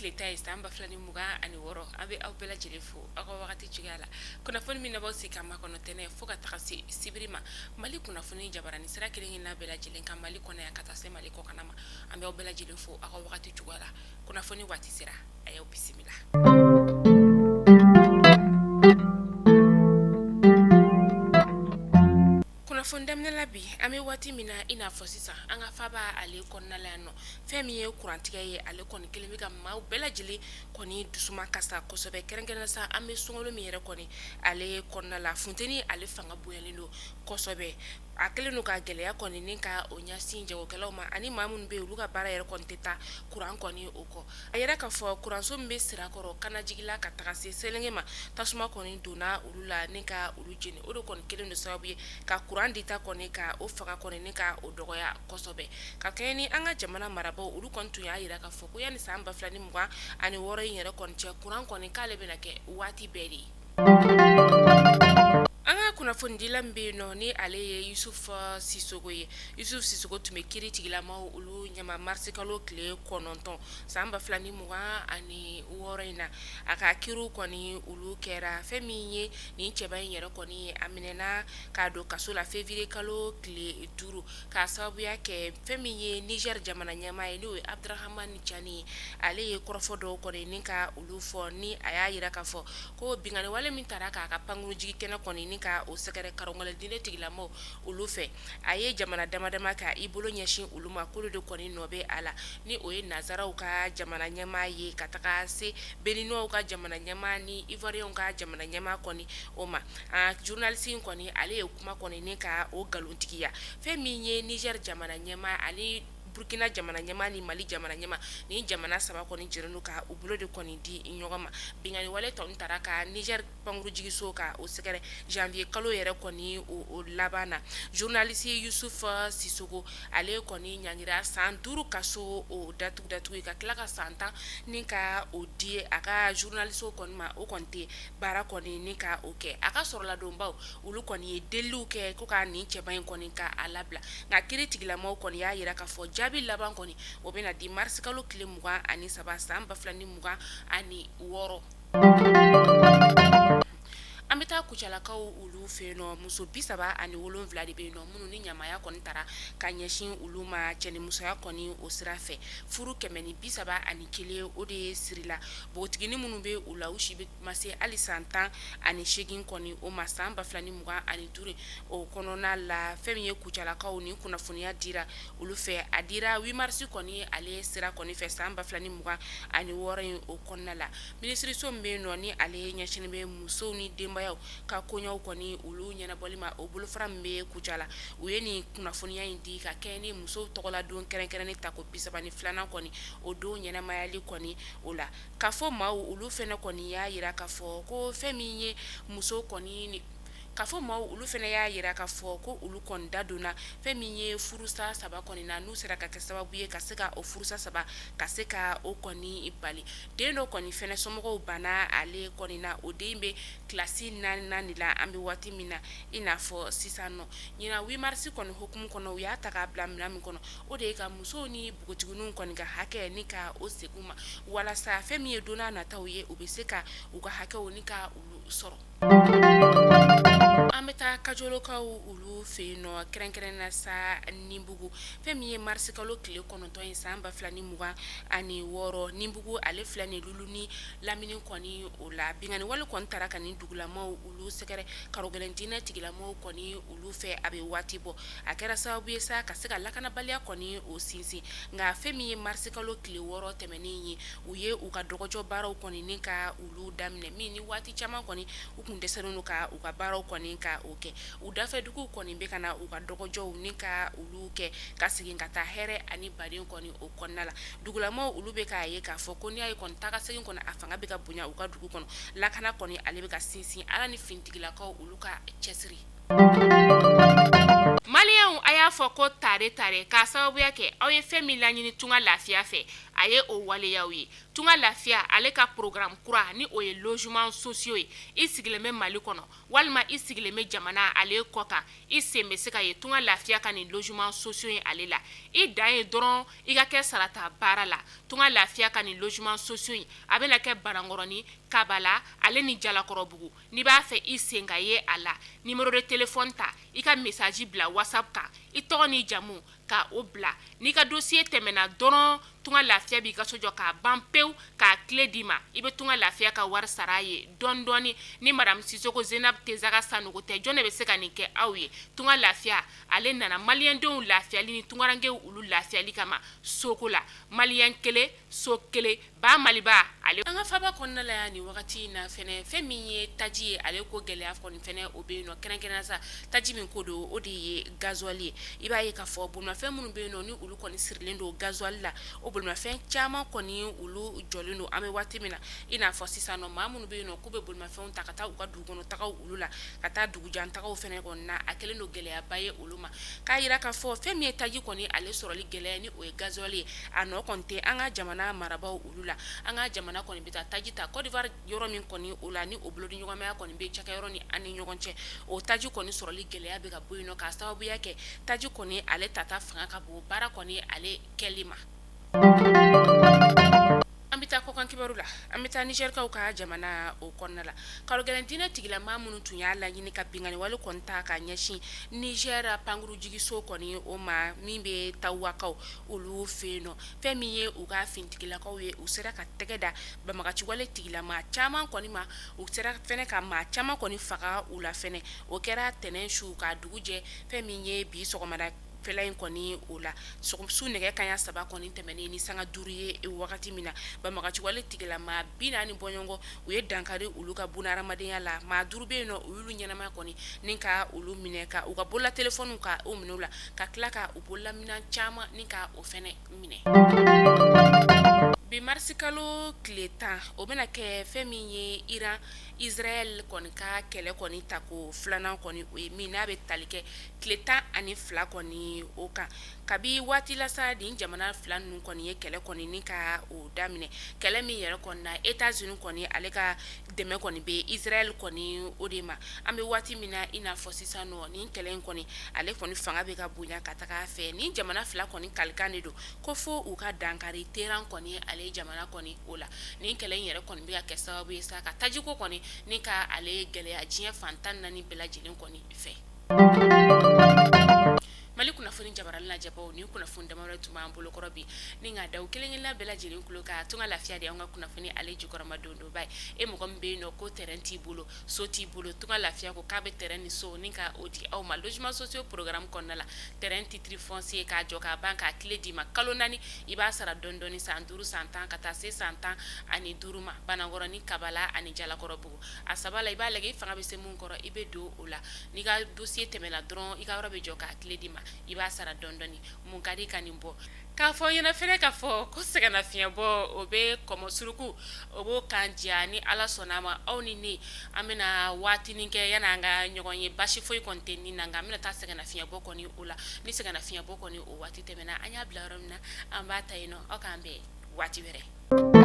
tile 10 ye san 2026. An bɛ aw bɛɛ lajɛlen fo aw ka wagati cogoya la. Kunnafoni min b'aw sigi ka makɔnɔ tɛnɛn fo ka taga se sibiri ma, Mali kunnafoni jabarani sira kelen-kelenna bɛɛ lajɛlen kan Mali kɔnɔ yan ka taa se Mali kɔkanna ma. An bɛ aw bɛɛ lajɛlen fo aw ka wagati cogoya la. Kunnafoni waati sera, a y'aw bisimila. Kunnafoni daminɛ la bi, an bɛ waati min na i n'a fɔ sisan, an ka faaba ale kɔnɔna la yan nɔ, fɛn min ye kurantigɛ ye, ale kɔni kɛlen bɛ ka maaw bɛɛ lajɛlen kɔni dusuma kasa kosɛbɛ, kɛrɛnkɛrɛnnen sa an bɛ sunkalo min yɛrɛ kɔni ale kɔnɔna la, funteni ale fanga bonyalen don kosɛbɛ. A kɛlen don ka gɛlɛya kɔni ni ka o ɲɛsin jagokɛlaw ma ani maa minnu bɛ yen, olu ka baara yɛrɛ kɔni tɛ taa kuran kɔni o kɔ. A yɛrɛ k'a fɔ kuranso min bɛ Sirakɔrɔ Kanajigila ka taga se Selenge ma, tasuma kɔni donna olu la ni ka olu jeni. O de kɔni kɛlen don sababu ye ka kuran dita kɔni ka o fanga kɔni ni ka o dɔgɔya kosɛbɛ. Ka kɛɲɛ ni an ka jamana marabaaw, olu kɔni tun y'a jira k'a fɔ ko yanni san 2026 in yɛrɛ kɔni cɛ, kuran kɔni k'ale bɛna kɛ waati bɛɛ de ye. An ka kunnafonidila min bɛ yen nɔ, ni ale ye Yusuf Sisoko ye, Yusuf Sisoko tun bɛ kiri tigilamaw olu ɲɛma marisikalo tile 9 san 2026 in na. A ka kiriw kɔni olu kɛra. Fɛn min ye nin cɛba in yɛrɛ kɔni ye, a minɛna k'a don kaso la février kalo tile 5 k'a sababuya kɛ fɛn min ye Niger jamana ɲɛmaa ye, n'o ye Abdurahamani Cani ye. Ale ye kɔrɔfɔ dɔw kɔni ni ka olu fɔ, ni a y'a jira k'a fɔ ko binkanni wale min taara k'a ka pankurunjigin kɛnɛ kɔni ni ka o sɛgɛrɛ karɔngɛlɛn diinɛ tigilamaw olu fɛ, a ye jamana dama dama ka i bolo ɲɛsin olu ma k'olu de kɔni nɔ bɛ a la, ni o ye nansaraw ka jamana ɲɛmaa ye ka taga se Béninois ka jamana ɲɛmaa ni Ivoiriens ka jamana ɲɛmaa kɔni o ma. A journaliste in kɔni, ale ye kuma kɔni ni ka o nkalontigiya. Fɛn min ye Niger jamana ɲɛmaa ani Burkina jamana ɲɛmaa ni Mali jamana ɲɛmaa, ni jamana saba kɔni jɛlen don ka u bolo de kɔni di ɲɔgɔn ma. Binkanni wale tɔ taara ka Niger pankurunjiginso ka o sɛgɛrɛ janvier kalo yɛrɛ kɔni o laban na. Journaliste Yusuf Sisoko, ale kɔni ɲangira san 5 kaso o datugu datugu ka tila ka san 10 ni ka o di a ka journaliste kɔni ma, o kɔni tɛ baara kɔni ni ka o kɛ. A ka sɔrɔladonbaw olu kɔni ye deliliw kɛ ko ka nin cɛba in kɔni ka a labila, nka kiri tigilamaw kɔni y'a jira k'a fɔ jaabi laban kɔni o bɛna di marisikalo tile 23 san 2026. An bɛ taa Kucalakaw olu fɛ yen nɔ, muso 37 de bɛ yen nɔ minnu ni ɲamaya kɔni taara ka ɲɛsin olu ma cɛnimusoya kɔni o sira fɛ. Furu 131 o de sirila. Npogotiginin minnu bɛ u la, u si bɛ ma se hali san 18 kɔni o ma san 2025 o kɔnɔna la. Fɛn min ye Kucalakaw ni kunnafoniya dira olu fɛ, a dira 8 mars kɔni ale sira kɔni fɛ san 2026 in o kɔnɔna la. Minisiriso min bɛ yen nɔ ni ale ɲɛsinnen bɛ musow ni denbayaw ka koɲɛw kɔni olu ɲɛnabɔli ma, o bolofara min bɛ Kucala, u ye nin kunnafoniya in di ka kɛɲɛ ni musow tɔgɔladon kɛrɛnkɛrɛnnen tako 32nan kɔni o don ɲɛnamayali kɔni o la. K'a fɔ maaw olu fana kɔni y'a jira k'a fɔ ko fɛn min ye muso kɔni k'a fɔ maaw olu fana y'a jira k'a fɔ ko olu kɔni da donna fɛn min ye furusa saba kɔni na, n'u sera ka kɛ sababu ye ka se ka o furusa saba ka se ka o kɔni bali. Den dɔ kɔni fana somɔgɔw banna ale kɔni na, o den bɛ kilasi 4nan de la an bɛ waati min na i n'a fɔ sisan nɔ. Ɲinan 8 mars kɔni hukumu kɔnɔ, u y'a ta k'a bila minɛn min kɔnɔ, o de ye ka musow ni npogotigininw kɔni ka hakɛ ni ka o segin u ma, walasa fɛn min ye don n'a nataw ye, u bɛ se ka u ka hakɛw ni ka olu sɔrɔ. An bɛ taa Kajolokaw olu fɛ yen nɔ, kɛrɛnkɛrɛn na sa Ninbugu. Fɛn min ye marisikalo tile 9 ye san 2026, Ninbugu ale filɛ nin lulu ni lamini kɔni o la, binkanni wale kɔni taara ka nin dugulamaw olu sɛgɛrɛ karogɛlɛn diinɛ tigilamaw kɔni olu fɛ a bɛ waati bɔ. A kɛra sababu ye sa ka se ka lakanabaliya kɔni o sinsin. Nka fɛn min ye marisikalo tile 6 tɛmɛnen ye, u ye u ka dɔgɔjɔ baaraw kɔni ni ka olu daminɛ, min ni waati caman kɔni u tun dɛsɛlen don ka u ka baaraw kɔni ka o kɛ. U dafɛduguw kɔni bɛ ka na u ka dɔgɔjɔw ni ka olu kɛ ka segin ka taa hɛrɛ ani baden kɔni o kɔnɔna la. Dugulamaw olu bɛ k'a ye k'a fɔ ko n'i y'a ye kɔni taa ka segin kɔni a fanga bɛ ka bonya u ka dugu kɔnɔ, lakana kɔni ale bɛ ka sinsin Ala ni finitigilakaw olu ka cɛsiri. Maliyɛnw, a y'a fɔ ko tare tare k'a sababuya kɛ aw ye fɛn min laɲini tunga lafiya fɛ. a ye o waleyaw ye. Tunga Lafiya ale ka programme kura ni o ye logement sociaux ye, i sigilen bɛ Mali kɔnɔ walima i sigilen bɛ jamana ale kɔ kan, i sen bɛ se ka ye Tunga Lafiya ka nin logement sociaux ye ale la. I dan ye dɔrɔn i ka kɛ sarata baara la. Tunga Lafiya ka nin logement sociaux in a bɛna kɛ Banankɔrɔni, Kabala ale ni Jalakɔrɔbugu. N'i b'a fɛ i sen ka ye a la, numéro de téléphone ta, i ka message bila WhatsApp kan, i tɔgɔ n'i jamu ka o bila. N'i ka dossier tɛmɛna dɔrɔn, Tunga Lafiya b'i ka so jɔ k'a ban pewu k'a clé d'i ma. I bɛ Tunga Lafiya ka wari sara a ye dɔɔni dɔɔni. Ni madame Sisoko Zenab Tezaga Sanogo tɛ, jɔn de bɛ se ka nin kɛ aw ye? Tunga Lafiya ale nana maliyɛndenw lafiyali ni tungarankew olu lafiyali kama soko la. Maliyɛn kelen so kelen ba Maliba ale. An ka faba kɔnɔna la yan nin wagati in na fɛnɛ, fɛn min ye taji ye, ale ko gɛlɛya kɔni fɛnɛ o bɛ yen nɔ. Kɛrɛnkɛrɛnnenya sa, taji min ko don, o de ye gasoil ye. I b'a ye k'a fɔ bolimafɛn minnu bɛ yen nɔ, ni olu kɔni sirilen don gasoil la, o bolimafɛn caman kɔni olu jɔlen don an bɛ waati min na. I n'a fɔ sisan nɔ, maa minnu bɛ yen nɔ k'u bɛ bolimafɛnw ta ka taa u ka dugu kɔnɔ tagaw olu la, ka taa dugujan tagaw fɛnɛ kɔni na, a kɛlen don gɛlɛyaba ye olu ma. K'a jira k'a fɔ fɛn min ye taji kɔni ale sɔrɔli gɛlɛya, ni o ye gasoil ye, a nɔ kɔni tɛ an ka jamana marabaaw olu la. An ka jamana kɔni bɛ taa taji ta Côte d'Ivoire yɔrɔ min kɔni o la, ni o bolodiɲɔgɔnmaya kɔni bɛ cakɛyɔrɔ ni an ni ɲɔgɔn cɛ, o taji kɔni sɔrɔli gɛlɛya bɛ ka bɔ yen nɔ, k'a sababuya kɛ taji kɔni ale tata fanga ka bon baara kɔni ale kɛli ma. An bɛ taa kɔkan kibaru la. An bɛ taa Nizɛrikaw ka jamana o kɔnɔna la. Karogɛlɛn diinɛ tigilamaa minnu tun y'a laɲini ka binkanni wale kɔni ta ka ɲɛsin Nizɛri pankurujigiso kɔni o ma min bɛ Tawakaw olu fɛ yen nɔ, fɛn min ye u ka finitigilakaw ye, u sera ka tɛgɛ da banbaganciwale tigilamaa caman kɔni ma. U sera fɛnɛ ka maa caman kɔni faga u la fɛnɛ. O kɛra tɛnɛn su ka dugu jɛ fɛn min ye bi sɔgɔmada fɛla in kɔni o la, su nɛgɛ kanɲɛ 3 kɔni tɛmɛnen ni sanga 5 ye wagati min na, banbaganciwale tigilamaa 40 bɔɲɔgɔn u ye dankari olu ka bunahadamadenya la. Maa 5 bɛ yen nɔ, u y'olu ɲɛnama kɔni ni ka olu minɛ, ka u ka bolola telefɔniw ka o minɛ u la, ka tila ka u bololaminɛn caman ni ka o fɛnɛ minɛ. Bi marisikalo tile 10, o bɛna kɛ fɛn min ye Iran Israël kɔni ka kɛlɛ kɔni tako filanan kɔni o ye min n'a bɛ tali kɛ tile 12 kɔni o kan. Kabi waati la sa, nin jamana fila ninnu kɔni ye kɛlɛ kɔni ni ka o daminɛ, kɛlɛ min yɛrɛ kɔni na, États-Unis kɔni ale ka dɛmɛ kɔni bɛ Israël kɔni o de ma. An bɛ waati min na i n'a fɔ sisan nɔ, nin kɛlɛ in kɔni ale kɔni fanga bɛ ka bonya ka taga a fɛ. Nin jamana fila kɔni kalikan de don ko fo u ka dankari Téhéran kɔni ale jamana kɔni o la. Nin kɛlɛ in yɛrɛ kɔni bɛ ka kɛ sababu ye sa ka tajiko kɔni ni ka ale gɛlɛya diɲɛ fan 14 bɛɛ lajɛlen kɔni fɛ. Mali kunnafoni jabarani lajɛbaw, ni kunnafoni damadɔ tun b'an bolokɔrɔ bi ni ka da kelen-kelenna bɛɛ lajɛlen tulo kan. Tunga Lafiya de y'an ka kunnafoni ale jukɔrɔma donba ye. E mɔgɔ min bɛ yen nɔ ko terrain t'i bolo, so t'i bolo, Tunga Lafiya ko k'a bɛ terrain ni so ni ka o di aw ma logement sociaux programme kɔnɔna la. Terrain titre foncier k'a jɔ k'a ban k'a clé d'i ma, kalo 4 i b'a sara dɔɔni dɔɔni, san 5, san 10 ka taa se san 15 ma. Banankɔrɔni, Kabala ani Jalakɔrɔbugu, a saba la, i b'a lajɛ i fanga bɛ se mun kɔrɔ, i bɛ don o la. N'i ka dossier tɛmɛna dɔrɔn, i ka yɔrɔ bɛ jɔ k'a clé d'i ma, i b'a sara dɔɔni dɔɔni. Mun ka di ka nin bɔ? K'a fɔ ɲɛna fɛnɛ k'a fɔ ko sɛgɛnnafiɲɛbɔ o bɛ kɔmɔ suruku, o b'o kan diya. Ni Ala sɔnna a ma, aw ni ne an bɛna waatinin kɛ yanni an ka ɲɔgɔn ye. Basi foyi kɔni tɛ nin na, nka an bɛna taa sɛgɛnnafiɲɛbɔ kɔni o la. Ni sɛgɛnnafiɲɛbɔ kɔni o waati tɛmɛna, an y'a bila yɔrɔ min na, an b'a ta yen nɔ. Aw k'an bɛn waati wɛrɛ.